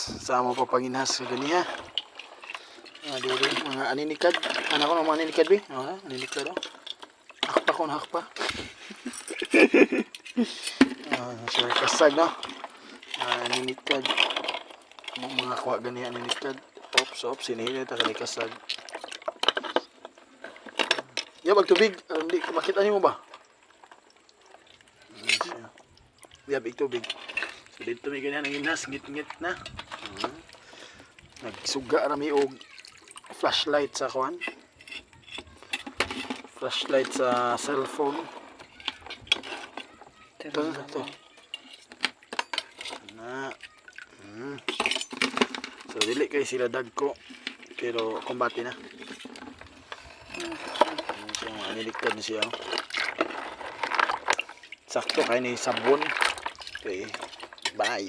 Sa amo pa panginhas ganiha. Diri mga aninikad. Ano ko ng mga aninikad bi? Oh, aninikad oh. Hakpa ko na hakpa. Sure kasag no. Aninikad. Mo mga kuha ganiha aninikad. Ops, ops, sinihili ta kani kasag. Ya bag tubig, hindi makita nimo ba? Siya. Ya big tubig. So dito may ganyan ang inas, ngit-ngit na. Nagsuga rami og flashlight sa kuan. Flashlight sa cellphone. Ito, ito. Na. So dili kay sila dagko pero kumbate na. So aniligtad ni siya, oh. Sakto kay ni sabon. Okay. Bye.